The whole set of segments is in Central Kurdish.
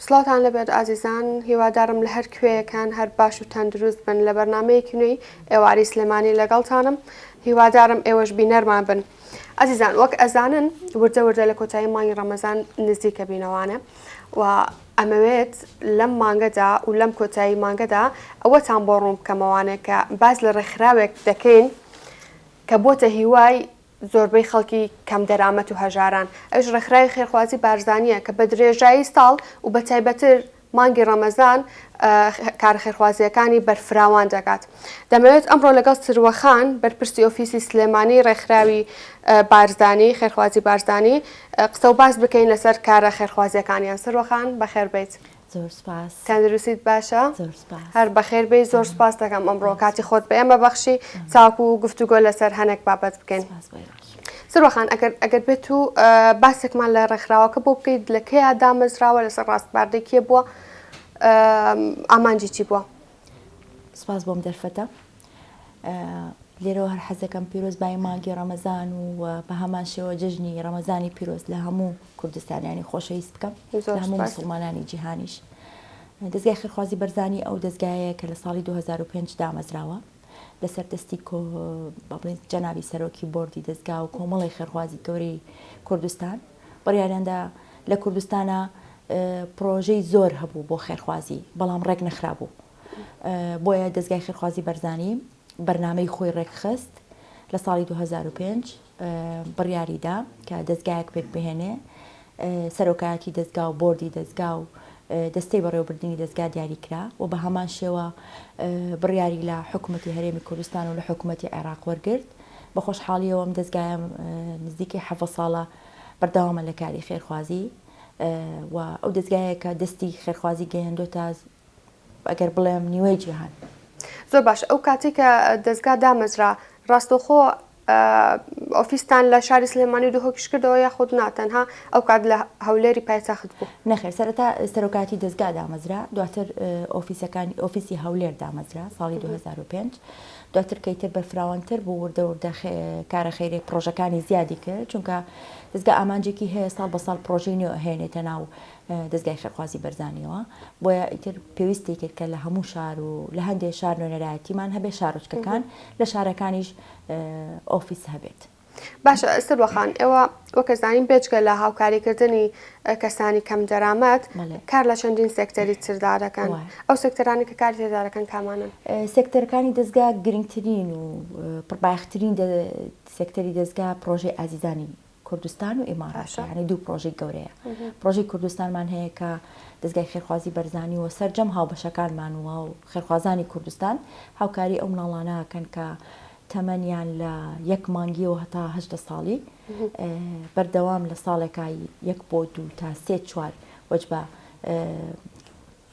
سڵاوتان لەبێت ئازیزان هیوادارم لە هەر کوێیەکان هەر باش و تەندروست بن لە بەرنامەیەکی نوێی ئێوارەی سلێمانی لەگەڵتانم هیوادارم ئێوەش بینەرمان بن ئازیزان وەک ئەزانن وردە وردە لە کۆتایی مانگی ڕەمەزان نزیکە بینەوانە و ئەمەوێت لەم مانگەدا و لەم کۆتایی مانگەدا ئەوەتان بۆ ڕوون بکەمەوانێ کە باس لە ڕێکخراوێک دەکەین کە بۆتە هیوای زۆربەی خەڵکی کەمدەرامەت و هەژاران، ئەویش ڕێکخراوی خێرخوازی بارزانییە کە بە درێژایی ساڵ و بە تایبەتر مانگی ڕەمەزان کارە خێرخوازییەکانی بەرفراوان دەکات. دەمەوێت ئەمڕۆ لەگەڵ سروە خان، بەرپرسی ئۆفیسی سلێمانی ڕێکخراوی بارزانی، خێرخوازی بارزانی، قسە و باس بکەین لەسەر کارە خێرخوازییەکانیان. سروە خان، بەخێربێیت. زۆر سوپاس. تەندروستیت باشە؟ زۆر سوپاس. هەر بەخێر بێی زۆر سوپاس دەکەم ئەمڕۆ کاتی خۆت بە ئێمە بەخشی تاکو گفتوگۆ لەسەر هەنێک بابەت بکەین. سوپاس بۆ ئێوەش. سروە خان ئەگەر ئەگەر بێت و باسێکمان لە ڕێکخراوەکە بۆ بکەیت لە کەیا دامەزراوە لەسەر ڕاسپاردەی کێ بووە ئامانجی چی بووە؟ سوپاس بۆم دەرفەتە. لێرەوە هەر حەزەکەم پیرۆزبایی مانگی ڕەمەزان و بە هەمان شێوە جەژنی ڕەمەزانی پیرۆز لە هەموو کوردستانیانی خۆشەویست بکەم لە هەموو مسلمانانی جیهانیش. دەزگای خێرخوازی بەرزانی ئەو دەزگایەیە کە لە ساڵی 2005 دامەزراوە لەسەر دەستی بڵێن جەنابی سەرۆکی بۆردی دەزگا و کۆمەڵی خێرخوازی گەورەی کوردستان بڕیاریاندا لە کوردستانە پرۆژەی زۆر هەبوو بۆ خێرخوازی بەڵام ڕێک نەخرابوو بۆیە دەزگای خێرخوازی بەرزانی بەرنامەی خۆی ڕێکخست لە ساڵی 2005 بڕیاری دا کە دەزگایەک پێک بهێنێ سەرۆکایەتی دەزگا و بۆردی دەزگا و دەستەی بەڕێوەبردنی دەزگا دیاری کرا و بە هەمان شێوە بڕیاری لە حکوومەتی هەرێمی کوردستان و لە حکوومەتی عێراق وەرگرت بە خۆشحاڵیەوە ئەم دەزگایە نزیکەی حەڤە ساڵە بەردەوامە لە کاری خێرخوازی و ئەو دەزگایە کە دەستی خێرخوازی گەیاندۆتە ئەگەر بڵێم نیوەی جیهان. زۆر باشە ئەو کاتەی کە دەزگا دامەزرا ڕاستەوخۆ ئۆفیستان لە شاری سلێمانی و دهۆکیش کردەوە یاخود نا تەنها ئەو کات لە هەولێری پایتەخت بوو؟ نەخێر سەرەتا سەرۆکایەتی دەزگا دامەزرا دواتر ئۆفیسەکانی ئۆفیسی هەولێر دامەزرا ساڵی 2005 دواتر کە ئیتر بەرفراوانتر بوو وردە وردە کارە خەیرێ پڕۆژەکانی زیادی کرد چونکە دەزگا ئامانجێکی هەیە ساڵ بە ساڵ پڕۆژەی نوێ ئەهێنێتە ناو دەزگای خێرخوازی بەرزانیەوە، بۆیە ئیتر پێویستی کرد کە لە هەموو شار و لە هەندێ شار نوێنەرایەتیمان هەبێت، شارۆچکەکان، لە شارەکانیش ئۆفیس هەبێت. باشە سروە خان، ئێوە وەک ئەزانین بێجگە لە هاوکاریکردنی کەسانی کەم دەرامەت، کار لە چەندین سێکتەری تردا دەکەن، ئەو سێکتەرانەی کە کاری تێدا دەکەن کامانەن؟ سێکتەرەکانی دەزگا گرنگترین و پڕبایەخترین سێکتەری دەزگا پڕۆژەی ئازیزانی کوردستان و ئیمارات یعنی دوو پرۆژەی گەورەیە پرۆژەی کوردستانمان هەیە کە دەزگای خێرخوازی بەرزانی و سەرجەم هاوبەشەکانمان و خێرخوازانی کوردستان هاوکاری ئەو مناڵانەکەن کە تەمەنیان لە یەک مانگیەوە هەتا هەشدە ساڵی بەردەوام لە ساڵێکا یەک بۆ دوو تا سێ چوار وەجبە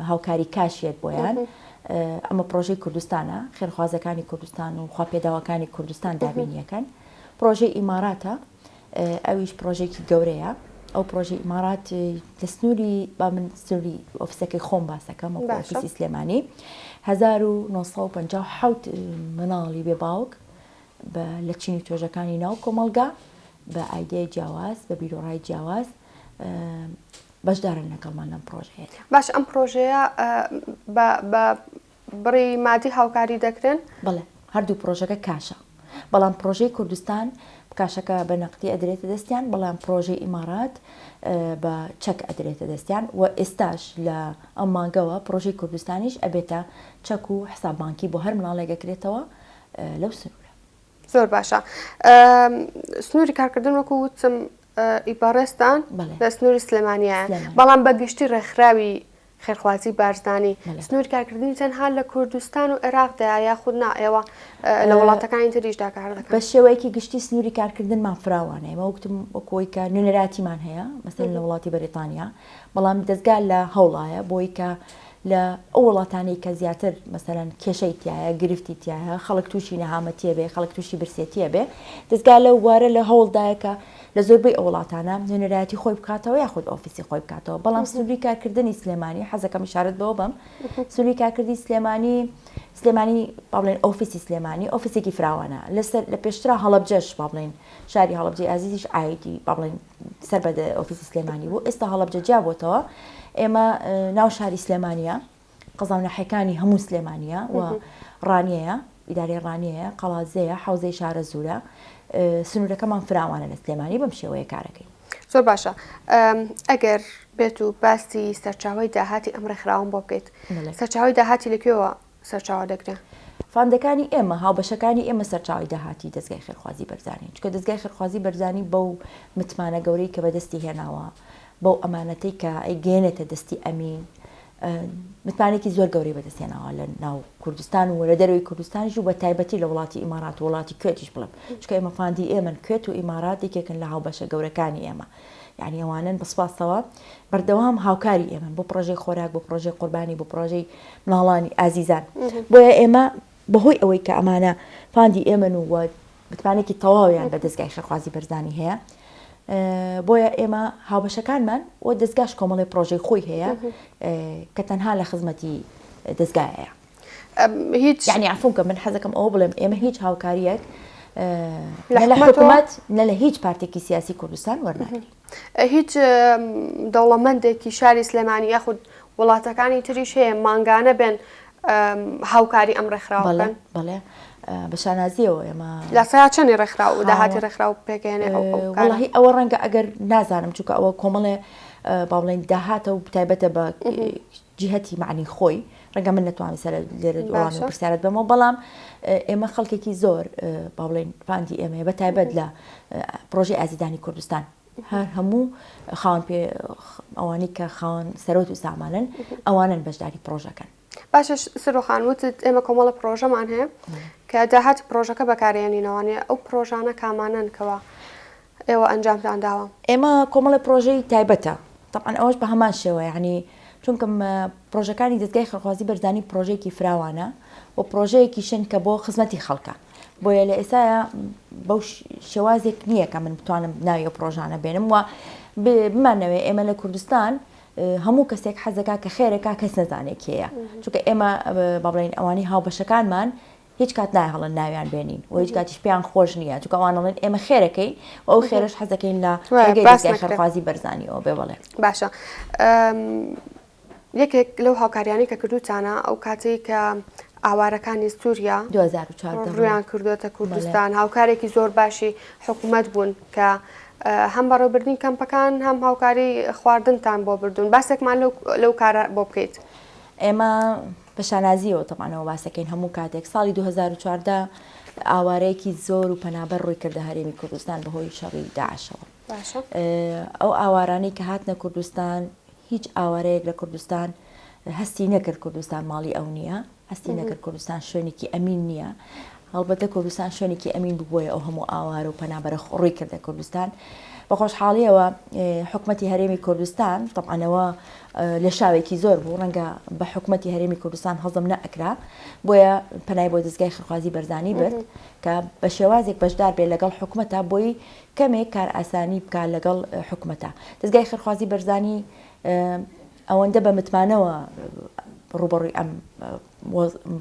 هاوکاری کاشیەت بۆیان ئەمە پرۆژەی کوردستانە خێرخوازەکانی کوردستان و خواپێداوەکانی کوردستان دابینیەکەن پرۆژەی ئیماراتە ئەویش پرۆژێکی گەورەیە ئەو پرۆژەی ئیمارات لە سنووری با من سنووری ئۆفیسەکەی خۆم باسەکەم وەکو ئۆفیسی سلێمانی 1957 مناڵی بێ باوک بە لە چینی توێژەکانی ناو کۆمەڵگا بە ئایدیای جیاواز بە بیرۆڕای جیاواز بەشدارن لەگەڵمان لەم پرۆژەیەدا. باش ئەم پرۆژەیە بە بڕی مادی هاوکاری دەکرێن؟ بەڵێ هەردوو پرۆژەکە کاشە بەڵام پرۆژەی کوردستان کاشەکە بە نەقدی ئەدرێتە دەستیان بەڵام پرۆژەی ئیمارات بە چەک ئەدرێتە دەستیان و ئێستاش لە ئەم مانگەوە پرۆژەی کوردستانیش ئەبێتە چەک و حساب بانکی بۆ هەر مناڵێک ئەکرێتەوە لەو سنوورە. زۆر باشە سنووری کارکردن وەکو وتم ئی بەڕێزتان لە سنووری سلێمانیایە بەڵام بە گشتی ڕێکخراوی خێرخوازی بارزانی سنووری کارکردنی تەنها لە کوردستان و عێراقدا یاخود نا ئێوە لە وڵاتەکانی تریشدا کار دەکەن؟ بە شێوەیەکی گشتی سنووری کارکردنمان فراوانە ئێمە وتم وەکو ئەوەی کە نوێنەراتیمان هەیە مەسەلەن لە وڵاتی بەریتانیا بەڵام دەزگا لە هەوڵایە بۆی کە لە ئەو وڵاتانەی کە زیاتر مەسەلەن کێشەی تیایە، گرفتی تیایە، خەڵک تووشی نەهامەتیە بێ، خەڵک تووشی برسێتیە بێ، دەزگا لەو بوارە لە هەوڵدایە کە لە زۆربەی ئەو وڵاتانە نوێنەرایەتی خۆی بکاتەوە یاخود ئۆفیسی خۆی بکاتەوە. بەڵام سنووری کارکردنی سلێمانی، حەزەکەم ئیشارەت بەوە بەم، سنووری کارکردنی سلێمانی، سلێمانی با بڵێین ئۆفیسی سلێمانی ئۆفیسێکی فراوانە، لەسەر لە پێشترا هەڵەبجەش با بڵێین شاری هەڵەبجەی ئازیزیش عایدی با بڵێین سەر بە ئۆفیسی سلێمانی بوو، ئێستا هەڵەبجە جیا بۆتەوە. ئێمە ناو شاری سلێمانیە قەزا و ناحیەکانی هەموو سلێمانیە و ڕانیەیە، ئیدارەی ڕانیەیە، قەڵادزێیە، حەوزەی شارەزوورە، سنوورەکەمان فراوانە لە سلێمانی بەم شێوەیە کارەکەین. زۆر باشە ئەگەر بێت و باسی سەرچاوەی داهاتی ئەم ڕێکخراوەم بۆ بکەیت، سەرچاوەی داهاتی لە کوێوە سەرچاوە دەگرێ؟ فاندەکانی ئێمە، هاوبەشەکانی ئێمە سەرچاوەی داهاتی دەزگای خێرخوازی بەرزانین، چونکە دەزگای خێرخوازی بەرزانی بەو متمانە گەورەی کە بەدەستی هێناوە، بەو ئەمانەتەی کە ئەیگەیەنێتە دەستی ئەمین، متمانەیەکی زۆر گەورەی بەدەست هێناوە لە ناو کوردستان و لە دەرەوەی کوردستانیش و بە تایبەتی لە وڵاتی ئیمارات و وڵاتی کوێتیش بڵێم چونکە ئێمە fund ی ئێمەن کوێت و ئیمارات یەکێکن لە هاوبەشە گەورەکانی ئێمە یعنی ئەوانن بە سپاسەوە بەردەوام هاوکاری ئێمەن بۆ پرۆژەی خۆراک بۆ پرۆژەی قوربانی بۆ پرۆژەی مناڵانی ئازیزان بۆیە ئێمە بەهۆی ئەوەی کە ئەمانە fund ی ئێمەن و متمانەیەکی تەواویان بە دەزگای خێرخوازی بەرزانی هەیە بۆیە ئێمە هاوبەشەکانمان و دەزگاش کۆمەڵی پرۆژەی خۆی هەیە کە تەنها لە خزمەتی دەزگایە هیچ یعنی عفوم کە من حەزەکەم ئەوە بڵێم ئێمە هیچ هاوکاریەک لە حکومەت نە لە هیچ پارتێکی سیاسی کوردستان وەرناگرین هیچ دەوڵەمەندێکی شاری سلێمانی یاخود وڵاتەکانی تریش هەیە مانگانە بێن هاوکاری ئەم ڕێکخراوە بکەن؟ بەڵێ بە شانازیەوە ئێمە لە سەیا چەندی ڕێکخراو و داهاتی ڕێکخراو پێکهێنێ ئەو ئەو کارە؟ وەڵاهی ئەوە ڕەنگە ئەگەر نازانم چونکە ئەوە کۆمەڵێ با بڵێین داهاتە و تایبەتە بە جیهەتی مەعنی خۆی ڕەنگە من نەتوانم سەر لێرە وەڵامی باشە. پرسیارت بەمەوە بەڵام ئێمە خەڵکێکی زۆر با بڵێین fund ی ئێمەیە بە تایبەت لە پرۆژەی ئازیدانی کوردستان هەر هەموو خاوەن پێ ئەوانەی کە خاوەن سەرۆت و سامانن ئەوانن بەشداری پرۆژەکەن. باشە سرۆخان وتت ئێمە کۆمەڵە پرۆژەمان هەیە کە داهاتی پرۆژەکە بەکارێنینەوانێ ئەو پرۆژانە کامانەن کەوا ئێوە ئەنجامتان داوە؟ ئێمە کۆمەڵە پرۆژەی تایبەتە تەبعەن ئەوەش بە هەمان شێوە یعنی چونکم پرۆژەکانی دەزگای خێرخوازی بەرزانی پرۆژەیەکی فراوانە و پرۆژەیەکیشن کە بۆ خزمەتی خەڵکە بۆیە لە ئێستایا بەو شێوازێک نییە کە من بتوانم ناوی ئەو پرۆژانە بێنم و بمانەوێ ئێمە لە کوردستان هەموو کەسێک حەزەکا کە خێرەکە کەس نەزانێت کێیە چونکە ئێمە با بڵێین ئەوانەی هاوبەشەکانمان هیچ کات نایهڵن ناویان بێنین و هیچ کاتیش پێیان خۆش نییە چونکە ئەوان ئەڵێن ئێمە خێرەکەین و ئەو خێرەش حەزەکەین لە ڕێگەی دەزگای خێرخوازی بەرزانیەوە بێ بەڵێ. باشە یەکێک لەو هاوکاریانەی کە کردوتانە ئەو کاتەی کە ئاوارەکانی سووریا 2014 ڕویان کردوێتە کوردستان هاوکارێکی زۆر باشی حکوومەت بوون کە هەم بەڕێوبردنی کەمپەکان هەم هاوکاری خواردنتان بۆ بردوون باسێکمان لەو کارە بۆ بکەیت. ئێمە بە شانازیەوە تەبعەن ئەوە باسەکەین هەموو کاتێک ساڵی 2014 ئاوارەیەکی زۆر و پەنابەر ڕووی کردە هەرێمی کوردستان بەهۆی شەڕی داعشەوە ئەو ئاوارانەی کە هاتنە کوردستان هیچ ئاوارەیەک لە کوردستان هەستی نەکرد کوردستان ماڵی ئەو نییە هەستی نەکرد کوردستان شوێنێکی ئەمین نییە هەڵبەتە کوردستان شوێنێکی ئەمین بوو بۆیە ئەو هەموو ئاوارە و پەنابەرە ڕووی کردە کوردستان. بە خۆشحاڵیەوە حکومەتی هەرێمی کوردستان تەبعەنەوە لێشاوێکی زۆر بوو ڕەنگە بە حکومەتی هەرێمی کوردستان هەزم نەئەکرا بۆیە پەنای بۆ دەزگای خێرخوازی بەرزانی برد کە بە شێوازێک بەشدار بێت لەگەڵ حکومەتە بۆی کەمێک کارئاسانی بکا لەگەڵ حکومەتە دەزگای خێرخوازی بەرزانی ئەوەندە بە متمانەوە ڕوبەڕووی ئەم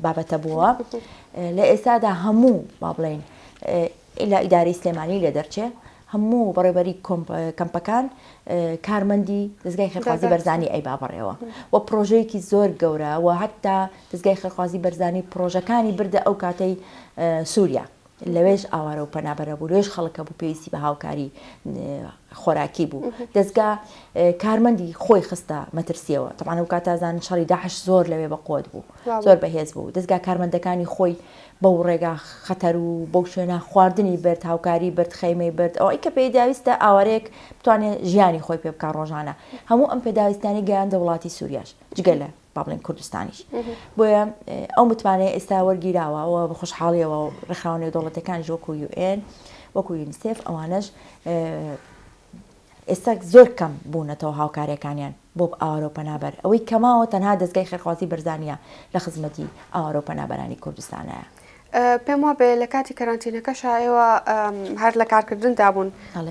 بابەتە بووە لە ئێستادا هەموو با بڵێین ئیلا ئیدارەی سلێمانی لێ دەرچێ هەموو بەڕێوەبەری کەمپەکان کارمەندی دەزگای خێرخوازی بەرزانی ئەیبا بەڕێوە و پرۆژەیەکی زۆر گەورە و حتا دەزگای خێرخوازی بەرزانی پرۆژەکانی بردە ئەو کاتەی سووریا لەوێش ئاوارە و پەنابەرە بوو لەوێش خەڵکە بوو پێویستی بە هاوکاری خۆراکی بوو دەستگا کارمەندی خۆی خستە مەترسیەوە تەبعەن ئەو کاتە زان شەڕی داعش زۆر لەوێ بە قوت بوو زۆر بەهێز بوو دەستگا کارمەندەکانی خۆی بەو ڕێگا خەتەر و بەو شوێنە خواردنی برد هاوکاری برد خەیمەی برد ئەوەی کە پێداویستە ئاوارەیەک بتوانێت ژیانی خۆی پێ بکا ڕۆژانە هەموو ئەم پێداویستانی گەیاندە وڵاتی سووریاش جگە لە با بڵێن کوردستانیش بۆیە ئەو متمانەیە ئێستا وەرگیراوە و بە خۆشحاڵیەوە ڕێکخراوە نێودەوڵەتەکانیش وەکو UN وەکو یونیسێف ئەوانەش ئێستا زۆر کەم بوونەتەوە هاوکاریەکانیان بۆ ئاوارە و پەنابەر ئەوەی کەماوە تەنها دەزگای خێرخوازی بەرزانیە لە خزمەتی ئاوارە و پەنابەرانی کوردستانایە. پێم وابێ لە کاتی کەرەنتینەکەشا ئێوە هەر لە کارکردندا بوون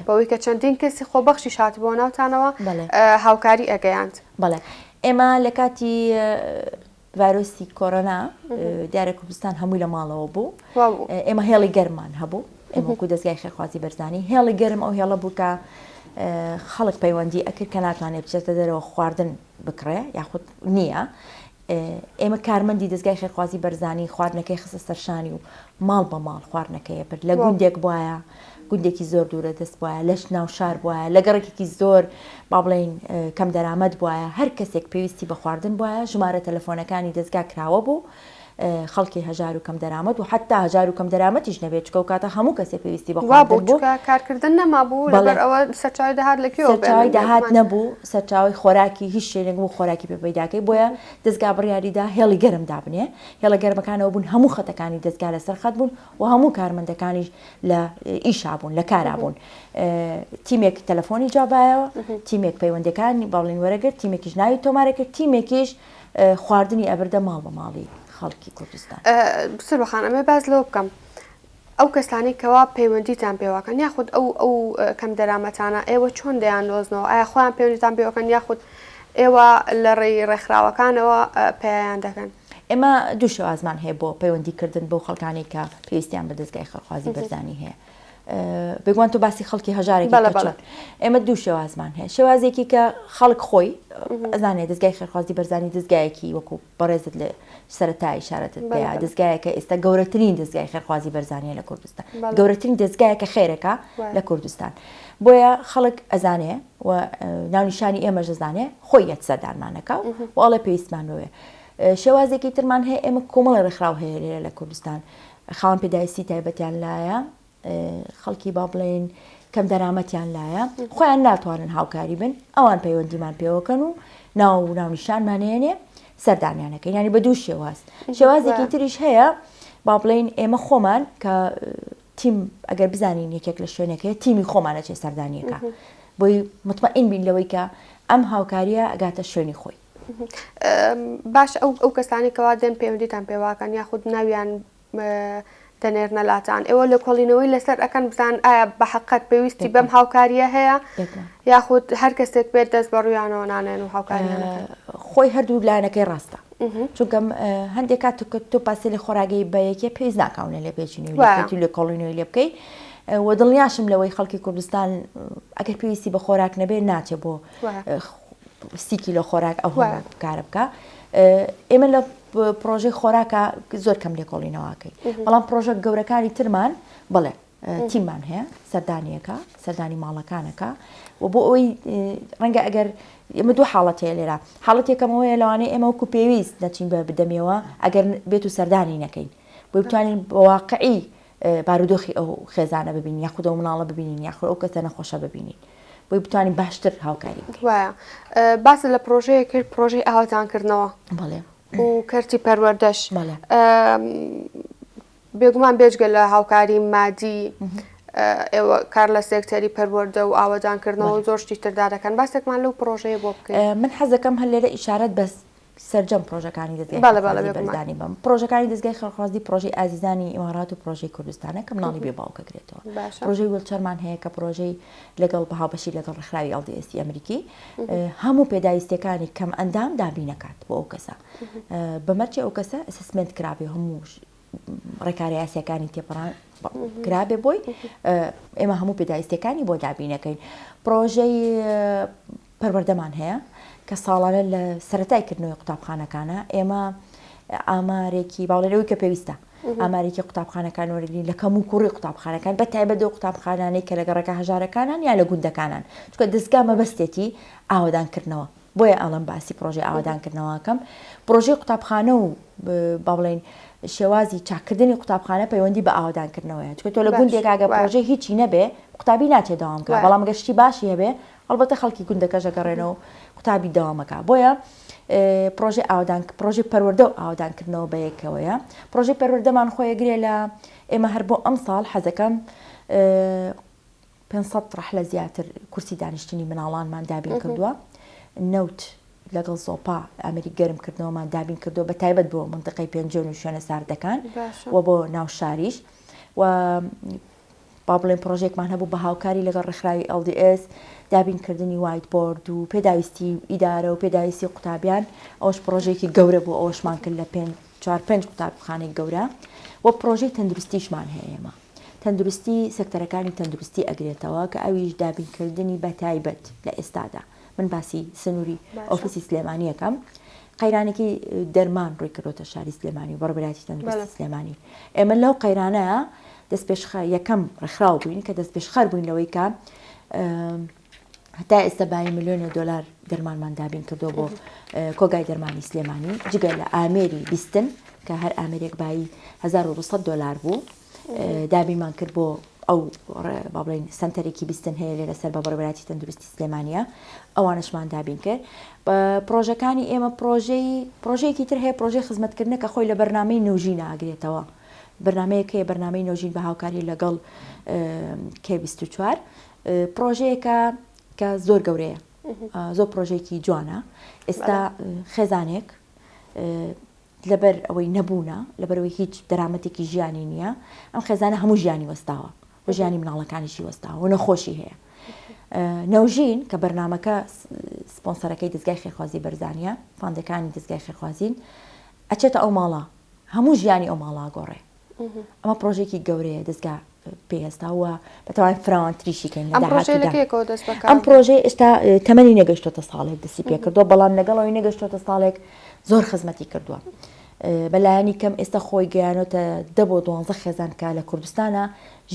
بەوەی کە چەندین کەسی خۆبەخشیش هاتبووە ناوتانەوە هاوکاری ئەگەیاند. بەڵێ ئێمە لە کاتی ڤایرۆسی کۆرۆنا دیارە کوردستان هەمووی لە ماڵەوە بوو ئێمە هێڵی گەرمان هەبوو ئێمە وەکو دەزگای خێرخوازی بەرزانی هێڵی گەرم ئەو هێڵە بوو کە خەڵک پەیوەندی ئەکرد کە ناتوانێت بچێتە دەرەوە خواردن بکڕێ یاخود نییە ئێمە کارمەندی دەزگای خێرخوازی بەرزانی خواردنەکەی خستە سەرشانی و ماڵ بە ماڵ خواردنەکەی برد لە گوندێک بواە گوندێکی زۆر دوورە دەست بواە لەش ناو شار بواە لە گەڕێکێکی زۆر با بڵێین کەم دەرامەت بواە هەر کەسێک پێویستی بە خواردن بواە ژمارە تەلەفۆنەکانی دەزگا کراوە بوو خەڵکی هەژار و کەم دەرامەت و حتا هەژار و کەم دەرامەتیش نەبێت چکە و کاتە هەموو کەسێ پێویستی بە خواردن بوو کارکردن نەمابوو لەبەر ئەوە سەرچاوی داهات لە کوێوە سەرچاوی داهات نەبوو سەرچاوی خۆراکی هیچ شوێنێک بوو خۆراکی پێ پەیداکەی بۆیە دەزگا بڕیاریدا هێڵی گەرم دابنێ هێڵە گەرمەکانەوە بوون هەموو خەتەکانی دەزگا لەسەر خەت بوون و هەموو کارمەندەکانیش لە ئیشا بوون لە کارا بوون تیمێک تەلەفۆنی جوابایەوە تیمێک پەیوەندەکانی باڵین وەرەگرت تیمێکیش ناوی تۆمارە کرد تیمێکیش خواردنی ئەبردە ماڵ بە ماڵی خەڵکی کوردستان. سروە خان ئەمەوێ باس لەوە بکەم ئەو کەسانەی کەوا پەیوەندیتان پێوەکەن یاخود ئەو ئەو کەم دەرامەتانە ئێوە چۆن دەیان دۆزنەوە ئایا خۆیان پەیوەندیتان پێوەکەن یاخود ئێوە لە ڕێی ڕێکخراوەکانەوە پەیایان دەکەن؟ ئێمە دوو شێوازمان هەیە بۆ پەیوەندی کردن بەو خەڵکانەی کە پێویستیان بە دەزگای خێرخوازی بەرزانی هەیە. بێگومان تۆ باسی خەڵکی هەژارێکی کە چۆن ئێمە دوو شێوازمان هەیە شێوازێکی کە خەڵک خۆی ئەزانێت دەزگای خێرخوازی بەرزانی دەزگایەکی وەکو بەڕێزت لە سەرەتای ئیشارەتت پێیا دەزگایەکە ئێستا گەورەترین دەزگای خێرخوازی بەرزانیە لە کوردستان گەورەترین دەزگایەکە خێرەکە لە کوردستان بۆیە خەڵک ئەزانێ و ناونیشانی ئێمەش دەزانێ خۆی یەت سەردانمانەکە و ئەڵێ پێویستمان بەوێ شێوازێکی ترمان هەیە ئێمە کۆمەڵی ڕێکخراو هەیە لێرە لە کوردستان خاوەن پێداویستی تایبەتیان لایە خەڵکی با بڵێین کەم دەرامەتیان لایە خۆیان ناتوانن هاوکاری بن ئەوان پەیوەندیمان پێوەکەن و ناو و ناونیشانمانێنێ سەردانیانەکەین ینی بە دوو شێواز شێوازێکی تریش هەیە با بڵێین ئێمە خۆمان کە تیم ئەگەر بزانین یەکێک لە شوێنەکەی تیمی خۆمانە چێ سەردانیەکە بۆی مطمئین بین لەوەی کە ئەم هاوکاریە ئەگاتە شوێنی خۆی. باش ئەو ئەو کەسانی کەوا دێن پەیوەندیتان پێواکەن یاخود ناویان دەنێرنە لاتان ئێوە لێکۆڵینەوەی لەسەر ئەکەن بزان ئایا بە حقت پێویستی بەم هاوکاریە هەیە یاخود هەر کەسێک بێت دەست بە ڕویانەوە نانێن و هاوکاریان خۆی هەردوو لایەنەکەی ڕاستە چونکە هەندێک کات تۆ پاسێلی خۆراگەی بە یەکێ پێویست ناکاونە لێ پێچینەوەی لێکۆڵینەوەی لێ بکەی و دڵنیاشم لەوەی خەڵکی کوردستان ئەگەر پێویستی بە خۆراک نەبێت ناچێ بۆ سی کیلۆ خۆراک ئەو هەموو کارە بکە ئێمە لە پرۆژەی خۆراکە زۆر کەم لێکۆڵینەوەکەی بەڵام پرۆژە گەورەکانی ترمان بڵێ تیممان هەیە سەردانیەکە سەردانی ماڵەکانەکە و بۆ ئەوەی ڕەنگە ئەگەر ئێمە دوو حاڵەت هەیە لێرە حاڵەت یەکەمەوەیە لەوانەیە ئێمە وەکو پێویست نەچین بە بدەمیەوە ئەگەر بێت و سەردانی نەکەین بۆی بتوانین بە واقعی بارودۆخی ئەو خێزانە ببینین یاخود ئەو مناڵە ببینین یاخود ئەو کەسە نەخۆشە ببینین بۆی بتوانین باشتر هاوکاری بکەین. وایە باست لە پرۆژەیەک کرد پرۆژەی ئاوەدانکردنەوە بەڵێ و کەرتی پەروەردەش بەڵێ بێگومان بێجگە لە هاوکاری مادی ئێوە کار لە سێکتەری پەروەردە و ئاوەدانکردنەوە زۆر شتی تردا دەکەن باسێکمان لەو پرۆژەیە بۆ بکەین من حەزەکەم هەر لێرە ئیشارەت بەس سەرجەم پرۆژەکانی دەزگای خێرخوازی بەرزانی بەم پرۆژەکانی دەزگای خێرخوازی پرۆژەی ئازیزانی ئیمارات و پرۆژەی کوردستانە کە مناڵی بێ باوکە گرێتەوە پرۆژەی ویلچەرمان هەیە کە پرۆژەی لەگەڵ بە هاوبەشی لەگەڵ ڕێکخراوی LDS ئەمریکی هەموو پێداویستیەکانی کەم ئەندام دابینەکات بۆ ئەو کەسە بە مەرجی ئەو کەسە assessment کرابێ هەموو ڕێکارە یاسیەکانی تێپەڕان کرابێ بۆی ئێمە هەموو پێداویستیەکانی بۆ دابینەکەین پرۆژەی پەروەردەمان هەیە کە ساڵانە لە سەرەتای کردنەوەی قوتابخانەکانە ئێمە ئامارێکی باڵێن ئەوەی کە پێویستە ئامارێکی قوتابخانەکان وەرگین لە کەم و کوڕی قوتابخانەکان بە تایبەت ئەو قوتابخانانەی کە لە گەڕەکە هەژارەکانان یا لە گوندەکانان چونکە دەزگا مەبەستێتی ئاوەدانکردنەوە بۆیە ئەڵم باسی پرۆژەی ئاوەدانکردنەوەکەم پرۆژەی قوتابخانە و با بڵێین شێوازی چاکردنی قوتابخانە پەیوەندی بە ئاوەدانکردنەوەیە چونکە تۆ لە گوندێک ئەگەر پرۆژەی هیچی نەبێ قوتابی ناچێت دەوام بکات بەڵام گەر شتی باشی هەبێ هەڵبەتە خەڵکی گوندەکەش ئەگەڕێنەوە و قوتابی دەوامەکا بۆیە پرۆژەی ئاوەدان پرۆژەی پەروەردە و ئاوەدانکردنەوە بەیەکەوەیە پرۆژەی پەروەردەمان خۆی گرێ لە ئێمە هەر بۆ ئەمساڵ حەزەکەم 500 ڕەحلە زیاتر کورسی دانیشتنی مناڵانمان دابین کردووە نەوت لەگەڵ زۆپا ئامێری گەرم کردنەوەمان دابین کردووە بە تایبەت بۆ منتیقەی پێنجوێن و شوێنە ساردەکان و بۆ ناو شاریش و با بڵێین پڕۆژەیەکمان هەبوو بە هاوکاری لەگەڵ ڕێکخراوی LDS دابینکردنی white board و پێداویستی ئیدارە و پێداویستی قوتابیان ئەوەش پڕۆژەیەکی گەورە بوو ئەوەشمان کرد لە پێنج چوار پێنج قوتابخانەی گەورە و پڕۆژەی تەندروستیشمان هەیە ئێمە. تەندروستی سێکتەرەکانی تەندروستی ئەگرێتەوە کە ئەویش دابینکردنی بە تایبەت لە ئێستادا من باسی سنووری ئۆفیسی سلێمانی ئەکەم قەیرانێکی دەرمان ڕووی کردۆتە شاری سلێمانی و بەڕێوەبەرایەتی تەندروستی سلێمانی ئێمە لەو قەیرانە دەستپێشخە یەکەم ڕێکخراو بووین کە دەستپێشخەر بووین لەوەی کە هەتا ئێستا بایی ملیۆنێ دۆلار دەرمانمان دابین کردو بۆ کۆگای دەرمانی سلێمانی جگە لە ئامێری بیستن کە هەر ئامێرێک بایی 1200 دۆلار بوو دابینمان کرد بۆ ئەو با بڵێین سەنتەرێکی بیستن هەیە لێرە سەر بە بەڕێوەبەرایەتی تەندروستی سلێمانیە ئەوانشمان دابین کرد پرۆژەکانی ئێمە پرۆژەی پرۆژەیەکی تر هەیە پرۆژەی خزمەتکردنە کە خۆی لە بەرنامەی نەوژین ئاگرێتەوە بەرنمەیەک هەیە بەرنامەی نەوژین بە هاوکاری لەگەڵ کێ 24 پرۆژەیەکە کە زۆر گەورەیە زۆر پرۆژێکی جوانە ئێستا خێزانێک لەبەر ئەوەی نەبوونە، لەبەر ئەوەی هیچ دەرامەتێکی ژیانی نییە، ئەم خێزانە هەموو ژیانی وەستاوە و ژیانی مناڵەکانیشی وەستاوە و نەخۆشی هەیە. نەوژین کە بەرنامەکە سپۆنسەرەکەی دەزگای خێرخوازی بەرزانیە، فاندەکانی دەزگای خێرخوازین، ئەچێتە ئەو ماڵە، هەموو ژیانی ئەو ماڵە گۆڕێ. ئەمە پرۆژێکی گەورەیە دەزگا پێی هەستاوە بەتەوای فراوانتریشی کەین لە داهاتوودا. ئەم پرۆژەیە ئێستا تەمەنی نەگەشتۆتە ساڵێک دەستی پێکردووە بەڵام لەگەڵ ئەوەی نەگەشتۆتە ساڵێک زۆر خزمەتی کردووە. بەلایەنی کەم ئێستا خۆی گەیانۆتە دە بۆ دوانزە خێزان کە لە کوردستانە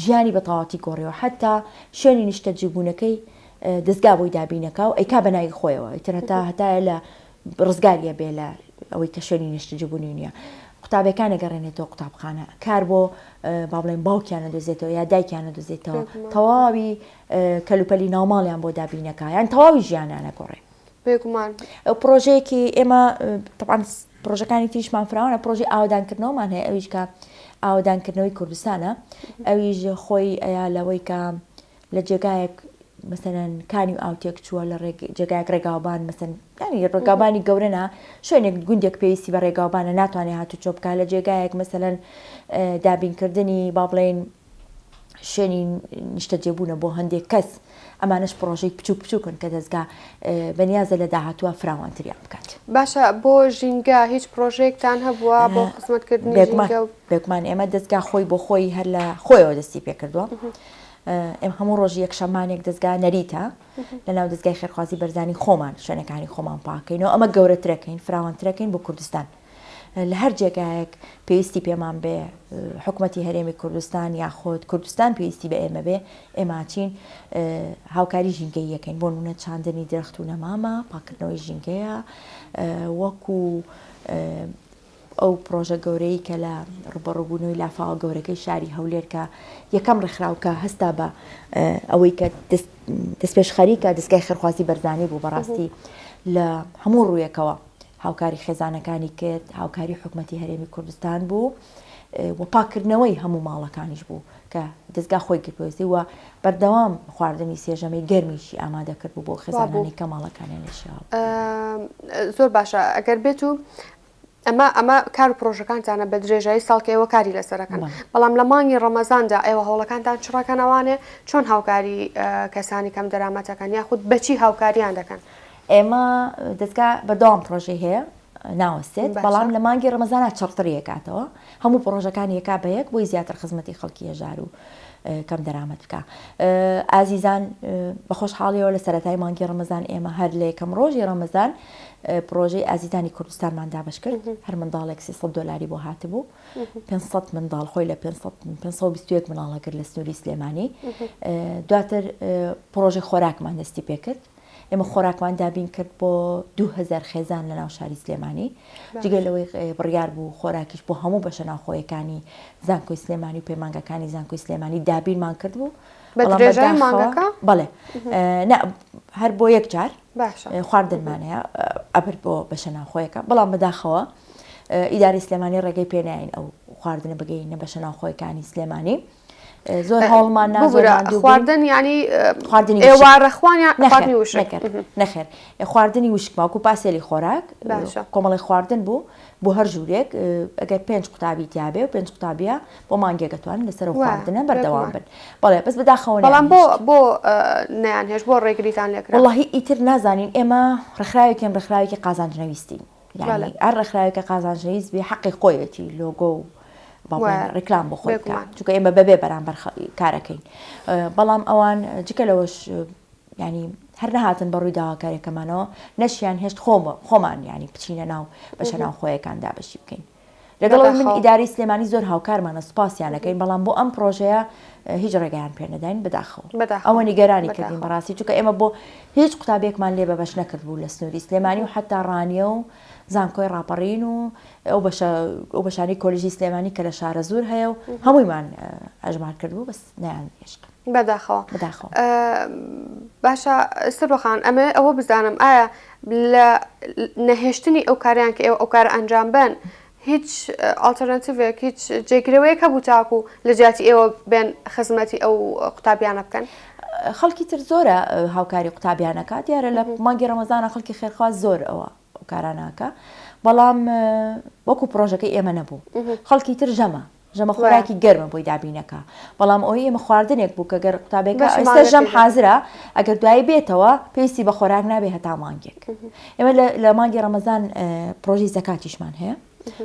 ژیانی بە تەواتی گۆڕیەوە حتا شوێنی نیشتەجێبوونەکەی دەزگا بۆی دابینەکا و ئەیکا بە ناوی خۆیەوە ئیتر هەتا هەتایە لە ڕزگاری ئەبێ لە ئەوەی کە شوێنی نیشتەجێبوونی نییە. قوتابیەکان ئەگەڕێنێتەوە قوتابخانە، کار بۆ با بڵێین باوکیان ئەدۆزێتەوە یا دایکیان ئەدۆزێتەوە، تەواوی کەلوپەلی ناوماڵیان بۆ دابینەکا، یان تەواوی ژیانیان ئەگۆڕێ. بێگومان. پڕۆژەیەکی ئێمە تەبعەن پڕۆژەکانی تریشمان فراوانە، پڕۆژەی ئاوەدانکردنەوەمان هەیە، ئەویش کە ئاوەدانکردنەوەی کوردستانە، ئەویش خۆی ئەیا لەوەی کە لە جێگایەک مەسەلەن کانی و ئاو تێک چووە لە جێگایەک ڕێگاوبان مەسەن ینی ڕێگاوبانی گەورە نا شوێنێک گوندێک پێویستی بە ڕێگاوبانە ناتوانێت هاتوچۆ بکە لە جێگایەک مەسەلەن دابینکردنی با بڵێین شوێنی نیشتەجێبوونە بۆ هەندێک کەس ئەمانەش پرۆژەی بچوک بچووکن کە دەستگا بەنیازە لە داهاتووە فراوانتریان بکات. باشە بۆ ژینگە هیچ پرۆژەیەکتان هەبووە بۆ خزمەتکردنی ژینگە؟ بێگومان ئێمە دەستگا خۆی بۆ خۆی هەر لە خۆیەوە دەستی پێکردووە. ئێمە هەموو ڕۆژی یەکشەمانێک دەزگا نەریتە لەناو دەزگای خێرخوازی بەرزانی خۆمان شوێنەکانی خۆمان پاکەینەوە ئەمە گەورەترەکەین فراوانترەکەین بۆ کوردستان لە هەر جێگایەک پێویستی پێمان بێ حکوومەتی هەرێمی کوردستان یاخود کوردستان پێویستی بە ئێمە بێ ئێماچین هاوکاری ژینگەیەکەین بۆ نمونە چاندنی درەخت و نەمامە پاکردنەوەی ژینگەیە وەکو ئەو پڕۆژە گەورەی کە لە ڕووبەڕووبوونەوەی لافاوە گەورەکەی شاری هەولێر کە یەکەم ڕێکخراو کە هەستا بە ئەوەی کە دەستپێشخەری کە دەستگای خێرخوازی بەرزانی بوو بەڕاستی لە هەموو ڕوویەکەوە هاوکاری خێزانەکانی کرد هاوکاری حکومەتی هەرێمی کوردستان بوو و پاکردنەوەی هەموو ماڵەکانیش بوو کە دەستگا خۆی گرتوەسی و بەردەوام خواردنی سێژەمەی گەرمیشی ئامادە کرد بوو بۆ خێزانانی کە ماڵەکانیان لێ شێوا زۆر باشە ئەگەر بێت و ئەمە ئەمە کار و پرۆژەکانتانە بە درێژایی ساڵ کە ئێوە کاری لەسەرەکەن بەڵام لە مانگی ڕەمەزاندا ئێوە هەوڵەکانتان چڕەکەنەوانێ چۆن هاوکاری کەسانی کەم دەرامەتەکەن یاخود بەچی هاوکاریان دەکەن؟ ئێمە دەزگا بەردەوام پرۆژەی هەیە ناوەستێت بەڵام لە مانگی ڕەمەزانا چڕتری ئەکاتەوە هەموو پڕۆژەکانی ئەکا بە یەک بۆی زیاتر خزمەتی خەڵکی هەژار و کەم دەرامەت بکا ئازیزان بە خۆشحاڵیەوە لە سەرەتای مانگی ڕەمەزان ئێمە هەر لە یەکەم ڕۆژی ڕەمەزان پڕۆژەی ئازیزانی کوردستانمان دابەش کرد هەر منداڵێک 300 دۆلاری بۆ هاتبوو 500 منداڵ خۆی لە 521 مناڵە کرد لە سنووری سلێمانی دواتر پڕۆژەی خۆراکمان دەستی پێکرد ئێمە خۆراکمان دابین کرد بۆ 2000 خێزان لە ناو شاری سلێمانی جگە لەوەی بڕیار بوو خۆراکیش بۆ هەموو بەشە ناوخۆیەکانی زانکۆی سلێمانی و پەیمانگاکانی زانکۆی سلێمانی دابینمان کرد بوو بە درێژای مانگەکە بەڵێ هەر بۆ یەک جار خواردنمان هەیە ئەبرد بۆ بەشە ناوخۆیەکە بەڵام بەداخەوە ئیداری سلێمانی ڕێگەی پێناین ئەو خواردنە بگەینە بەشە ناوخۆیەکانی سلێمانی زۆر هەوڵمان نا زۆر ماندوو بووین. خواردن یانی خواردنی ئێوارە خوان یان خواردنی وشک؟ نەخێر نەخێر خواردنی وشک باوکو پاسێلی خۆراک باشە کۆمەڵی خواردن بوو بۆ هەر ژوورێک ئەگەر پێنج قوتابی تیابێ و پێنج قوتابیە بۆ مانگێک ئەتوانن لەسەر ئەو خواردنە بەردەوام بن بەڵێ بەس بەداخەوە بەڵام بۆ بۆ نەیان هێشت بۆ ڕێگریتان لێکرا وەڵاهی ئیتر نازانین ئێمە ڕێکخراوێکین ڕێکخراوێکی قازانج نەویستین یانی هەر ڕێکخراوێکە قازانج نەویست بێ حەقی خۆیەتی لۆگۆ و. ڕیکلام بۆ خۆی بکە چونکە ئێمە بەبێ بەرامبەر کارەکەین بەڵام ئەوان جگە لەوەش ینی هەر نەهاتن بە ڕووی داواکاریەکەمانەوە نەشیان هێشت خۆم خۆمان ینی بچینە ناو بەشە ناوخۆیەکان دابەشی بکەین لەگەڵ ئەوەی من ئیدارەی سلێمانی زۆر هاوکارمانە سوپاسیان ئەکەین بەڵام بۆ ئەم پرۆژەیە هیچ ڕێگەیان پێ نەداین بەداخەوە ئەوە نیگەرانی کردین بەڕاستی چونکە ئێمە بۆ هیچ قوتابیەکمان لێ بەبەش نەکرد بوو لە سنووری سلێمانی و حتا ڕانیە و زانکۆی ڕاپەڕین و ئەو بەشە ئەو بەشانی کۆلیژی سلێمانی کە لە شارە زۆر هەیە و هەموویمان ئەژمار کرد بوو بەس نیان هێشت بەداخەوە بەداخەوە باشە سروە خان ئەمەوێ ئەوە بزانم ئایا لە نەهێشتنی ئەو کاریان کە ئێوە ئەو کارە ئەنجام بەن هیچ alternative ێک هیچ جێگرەوەیەک هەبوو تاکو لە جیاتی ئێوە بێن خزمەتی ئەو قوتابیانە بکەن؟ خەڵکی تر زۆرە هاوکاری قوتابیانەکە دیارە لە مانگی ڕەمەزانە خەڵکی خێرخواز زۆر ئەوە ئەو کارانەکە بەڵام وەکو پرۆژەکەی ئێمە نەبوو خەڵکی تر ژەمە ژەمە خۆراکی گەرمە بۆی دابینەکا بەڵام ئەوەی ئێمە خواردنێک بوو کە گەر قوتابێکە ئێستا ژەم حازرە ئەگەر دوایی بێتەوە پێویستی بە خۆراک نابێ هەتا مانگێک ئێمە لە مانگی ڕەمەزان پرۆژەی زەکاتیشمان هەیە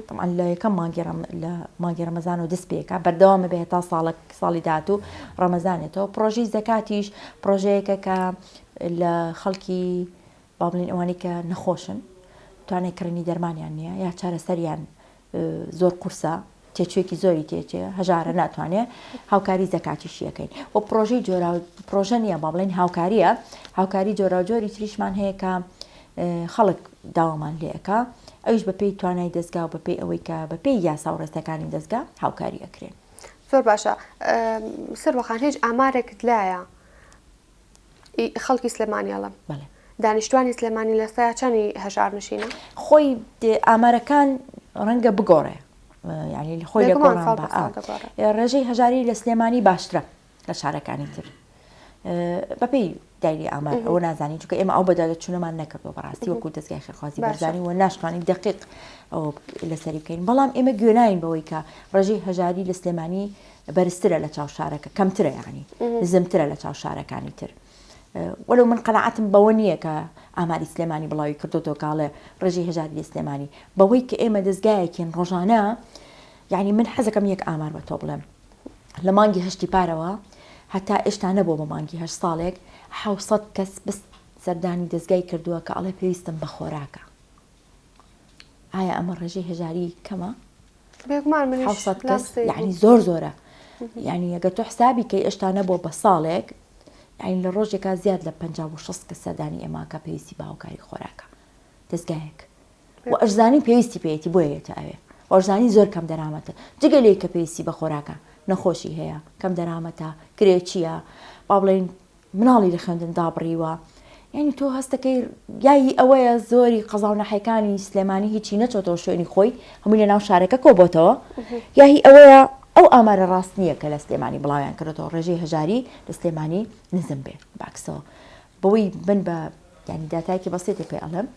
طبعا لە یەکەم مانگی لە مانگی ڕەمەزان و دەست پێکا بەردەوامە بێ هەتا ساڵک ساڵی داهاتوو ڕەمەزانێتەوە پرۆژەی زەکاتیش پرۆژەیەکە کە لە خەڵکی با بڵین ئەوانەی کە نەخۆشن توانای کڕینی دەرمانیان نییە یا چارەسەریان زۆر قورسە تێچوویەکی زۆری تێچێ هەژارە ناتوانێ هاوکاری زەکاتیشی ئەکەین و پرۆژەی جۆرا پرۆژە نییە با بڵێن هاوکاریە هاوکاری جۆراوجۆری تریشمان هەیە کە خەڵک داوامان لێ ئەکا ئەویش بەپێی توانای دەستگا و بەپێی ئەوەی کە بەپێی یاسا و ڕێساکانی دەستگا هاوکاری ئەکرێن. زۆر باشە سروە خان هیچ ئامارێکت لایە خەڵکی سلێمانی ئەڵێم بەڵێ. دانیشتوانی سلێمانی لە سەیا چەنی هەژار نشینە؟ خۆی ئامارەکان ڕەنگە بگۆڕێ یعنی خۆی لە گۆڕان بە ڕێژەی هەژاری لە سلێمانی باشترە لە شارەکانی تر بەپێی دایری ئامار ئەوە نازانین چونکە ئێمە ئەو بەدادەچوونەمان نەکردووە بەڕاستی وەکو دەستگای خێرخوازی بەرزانی و ناشتوانین دقیق ئەوە لەسەری بکەین بەڵام ئێمە گوێناین بەوەی کە ڕێژەی هەژاری لە سلێمانی بەرزترە لە چاو شارەکە کەمترە یعنی نزمترە لە چاو شارەکانی تر وەلو من قەناعەتم بەوە نییە کە ئاماری سلێمانی بڵاوی کردوتەوە کاڵێ ڕێژەی هەژاری لە سلێمانی بەوەی کە ئێمە دەستگایەکین ڕۆژانە یعنی من حەزەکەم یەک ئامار بە تۆ بڵێم لە مانگی هەشتی پارەوە هەتا ئێشتا نەبووە بە مانگی هەشت ساڵێک حوسەد کەس بس سەردانی دەستگای کردووە کە ئەڵێ پێویستم بە خۆراکە ئایا ئەمە ڕێژەی هەژاری کەمە؟ بێگومان منیش 700 لام کەس سەیر یعنی بوو. زۆر زۆرە یعنی ئەگەر تۆ حسابی کەی ئێشتا نەبووە بە ساڵێک یعنی لە ڕۆژێکا زیاد لە 50 بۆ 60 کەس سەردانی ئێمە کە پێویستی بە هاوکاری خۆراکە دەستگایەک و ئەشزانی پێویستی پێیەتی بۆیە یەتە ئەوێ و ئەشزانی زۆر کەم دەرامەتە جگە لێی کە پێویستی بە خۆراکە نەخۆشی هەیە کەم دەرامەتە کرێچییە با بڵێین مناڵی لە خوێندن دابڕیوە یعنی تۆ هەستەکەی یایی ئەوەیە زۆری قەزا و ناحیەکانی سلێمانی هیچی نەچۆتەوە شوێنی خۆی هەمووی لە ناو شارەکە کۆبۆتەوە یاهی ئەوەیە ئەو ئامارە ڕاست نییە کە لە سلێمانی بڵاویان کردێتەوە ڕێژەی هەژاری لە سلێمانی نزم بێ باکسەوە بەوەی من بە ینی داتایەکی بەسێتی پێ ئەڵێم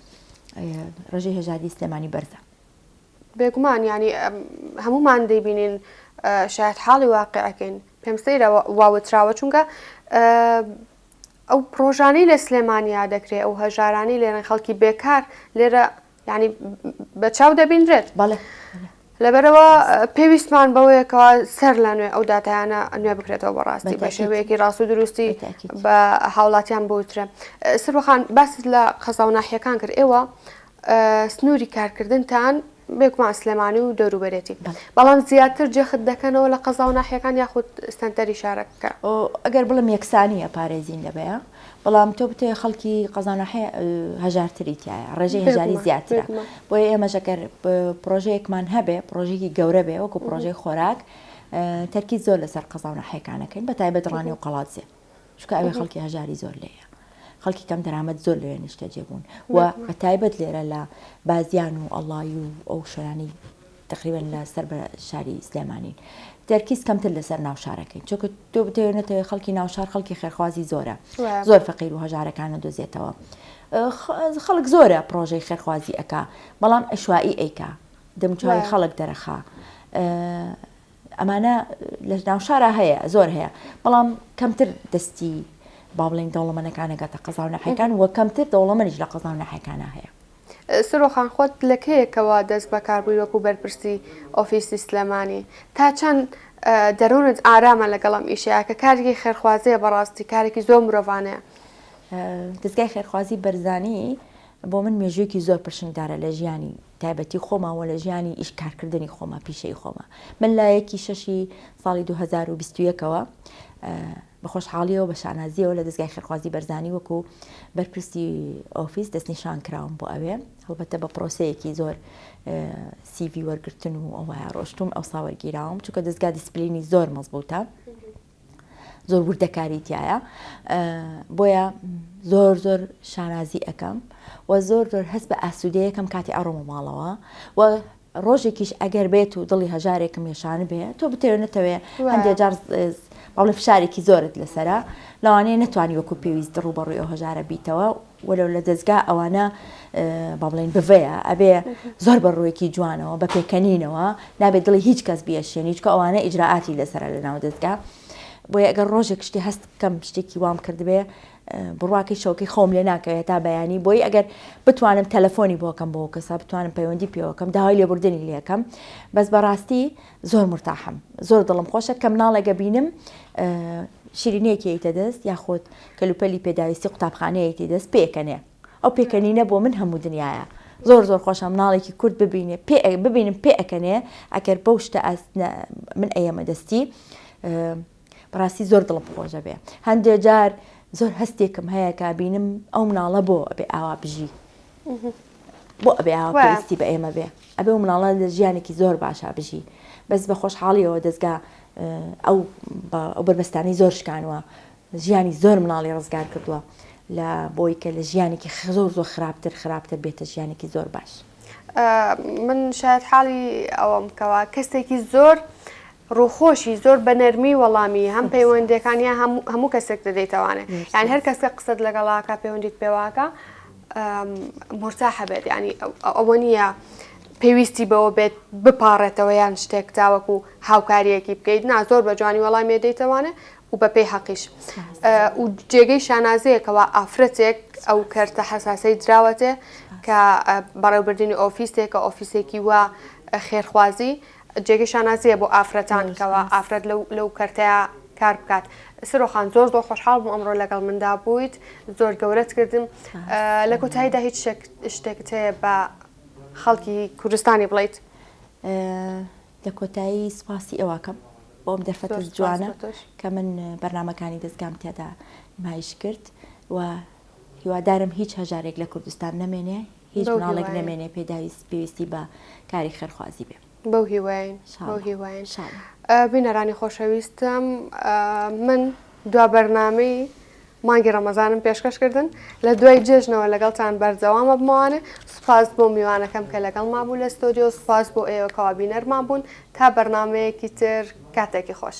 ڕێژەی هەژاری سلێمانی بەرزە بێگومان یانی هەموومان دەیبینین شایەت حاڵی واقعەکەین پێم سەیرە وا وتراوە چونکە ئەو پرۆژانەی لە سلێمانیا دەکرێ ئەو هەژارانی لێرە خەڵکی بێکار لێرە ینی بە چاو دەبینرێت بەڵێ لەبەرەوە پێویستمان بەوەیە کەوا سەر لە نوێ ئەو داتایانە نوێ بکرێتەوە بەڕاستی بە شێوەیەکی ڕاست و دروستی بە هاوڵاتیان بوترێ سروەخان باست لە قەزا و ناحیەکان کرد ئێوە سنووری کارکردنتان بێگومان سلێمانی و دەوروبەرێتی بەڵام زیاتر جەخت دەکەنەوە لە قەزا و ناحیەکان یاخود سەنتەری شارەکە؟ ئەگەر بڵێم یەکسانی ئەپارێزین لەوەیە بەڵام تۆ بتەوێ خەڵکی قەزا و ناحیە هەژارتری تایە ڕێژەی هەژاری زیاترە بۆیە ئێمەش ئەگەر پرۆژەیەکمان هەبێ پرۆژێکی گەورە بێ وەکو پرۆژەی خۆراک تەرکیز زۆر لەسەر قەزا و ناحیەکانەکەین بە تایبەت ڕانی و قەڵادزێ چونکە ئەوێ خەڵکی هەژاری زۆر لێیە خەڵکی کەم دەرامەت زۆر لەوێ نیشتەجێ بوون و بە تایبەت لێرە لە بازیان و ئەڵڵای و ئەو شوێنانەی تقریبا لە سەر بە شاری سلێمانین تەرکیز کەمتر لەسەر ناو شارەکەین چونکە تۆ بتەوێ نەتەوێ خەڵکی ناوشار خەڵکی خێرخوازی زۆرە زۆر فەقیر و هەژارەکانە دۆزێتەوە خەڵک زۆرە پرۆژەی خێرخوازی ئەکا بەڵام عشوایی ئەیکا دەموچاوی خەڵک دەرەخا ئەمانە لە ناوشارا هەیە زۆر هەیە بەڵام کەمتر دەستی با بڵێین دەوڵەمەنەکان ئەگاتە قەزا و ناحیەکان و کەمتر دەوڵەمەنیش لە قەزا و ناحیەکانا هەیە. سرۆ خان خۆت لە کەیەکەوە دەست بەکار بووی وەکو بەرپرسی ئۆفیسی سلێمانی؟ تا چەند دەروونت ئارامە لەگەڵ ئەم ئیشەیا کە کارێکی خێرخوازیە بەڕاستی کارێکی زۆر مرۆڤانەیە؟ دەزگای خێرخوازی بەرزانی بۆ من مێژوویەکی زۆر پرشنگدارە لە ژیانی تایبەتی خۆما وە لە ژیانی ئیش کارکردنی خۆما پیشەی خۆما من لە یەکی شەشی ساڵی 2021 ەوە بە خۆشحاڵیەوە بە شانازیەوە لە دەزگای خێرخوازی بەرزانی وەکو بەرپرسی ئۆفیس دەستنیشان کراوم بۆ ئەوێ هەڵبەتە بە پرۆسەیەکی زۆر سیڤی وەرگرتن و ئەوە ڕۆشتوم ئەوسا وەرگیراوم چونکە دەزگا دیسپلینی زۆر مەزبوتە زۆر وردەکاری تایە بۆیە زۆر زۆر شانازی ئەەکەم و زۆر زۆر هەست بە ئاسوودەیەکەم کاتی ئەڕۆمە ماڵەوە و ڕۆژێکیش ئەگەر بێت و دڵی هەژارێکم یەشان بێ تۆ بتەوێ نەتەوێ هەندێک جار بەڵێ فشارێکی زۆرت لەسرە لەوانەیە نەتوانی وەکو پێویست ڕووبەڕووی ئەو هەژارە بیتەوە وەلو لە دەزگا ئەوانە با بڵێین بڤەیە ئەبێ زۆر بە ڕوویەکی جوانەوە بە پێکەنینەوە نابێت دڵی هیچ کەس بیەشێنی چکە ئەوانە ئیجرائاتی لەسەرە لە ناو دەزگا بۆیە ئەگەر ڕۆژێک شتی هەست بکەم شتێکی وام کردبێ بڕواکەی شەوکەی خۆم لێ ناکەوێت تا بەیانی بۆی ئەگەر بتوانم تەلەفۆنی بۆکەم بۆ کەسا بتوانم پەیوەندی پێوەکەم داوای لێبوردنی لەکەم بەس بەڕاستی زۆر مرتاحم زۆر دڵم خۆشە کە مناڵێکە بینم شیرینیەکی ئەیتە دەست یاخود کەلوپەلی پێداویستی قوتابخانەیەکی دەست پێکەنێ ئەو پێکەنینە بۆ من هەموو دنیاە زۆر زۆر خۆشە مناڵێکی کورد ببینێ پێ ببینم پێ ئەکەنێ ئەگەر بەو شتە من ئەیەمە دەستی بەڕاستی زۆر دڵم خۆشە بێ هەندێ جار زۆر هەستێکم هەیە کە بینم ئەو مناڵە بۆ ئەبێ ئاوا بژی بۆ ئەبێ ئاوا پێویستی بە ئێمە بێ ئەبێ و مناڵە لە ژیانێکی زۆر باشا بژی بەس بە خۆشحاڵیەوە دەستگا ئەو ئەو بەربەستانەی زۆر شکانوە ژیانی زۆر مناڵی ڕزگار کردووە لە بۆی کە لە ژیانێکی زۆر زۆر خراپتر خراپتر بێتە ژیانێکی زۆر باش. من شایەت حاڵی ئەوەم کەوا کەسێکی زۆر ڕووخۆشی زۆر بە نەرمی وەڵامی هەم پەیوەندەکان یا هەموو کەسێک دەدەیتەوانێ یان هەر کەس کە قسەت لەگەڵاکە پەیوەندیت پێواکە مورتاحە بێت ینی ئەوە نییە پێویستی بەوە بێت بپاڕێتەوە یان شتێک تاوەکو هاوکاریەکی بکەیت نا زۆر بە جوانی وەڵامی دەیتەوانێ و بەپێی حەقیش و جێگەی شانازیە کەوا ئافرەتێک ئەو کەرتە حەساسەی دراوەتێ کە بەڕێوبردنی ئۆفیسێکە ئۆفیسێکی وا خێرخوازی جێگەی شانازیە بۆ ئافرەتان کەوا ئافرەت لەو کەرتەیە کار بکات سرۆخان زۆر زۆر خۆشحاڵ بووم ئەمڕۆ لەگەڵ مندا بوویت زۆر گەورەت کردم لە کۆتاییدا هیچ شتێکت هەیە بە خەڵکی کوردستانی بڵیت؟ لە کۆتایی سوپاسی ئێوەکەم بۆ ئەم دەرفەتە جوانە کە من بەرنامەکانی دەزگام تیادا نمایش کرد و هیوادارم هیچ هەژارێک لە کوردستان نەمێنێ هیچ مناڵێک نەمێنێ پێداویست پێویستی بە کاری خێرخوازی بێ. بەو هیواین بەو هیواین بینەرانی خۆشەویستم من دوا بەرنامەی مانگی ڕەمەزانم پێشکەش کردن لە دوای جێژنەوە لەگەڵتان بەردەوامە بمەوانێ سوپاس بۆ میوانەکەم کە لەگەڵما بوو لە ستۆدیۆ سوپاس بۆ ئێوە کەوا بینەرمان بوون تا بەرنامەیەکی تر کاتێکی خۆش.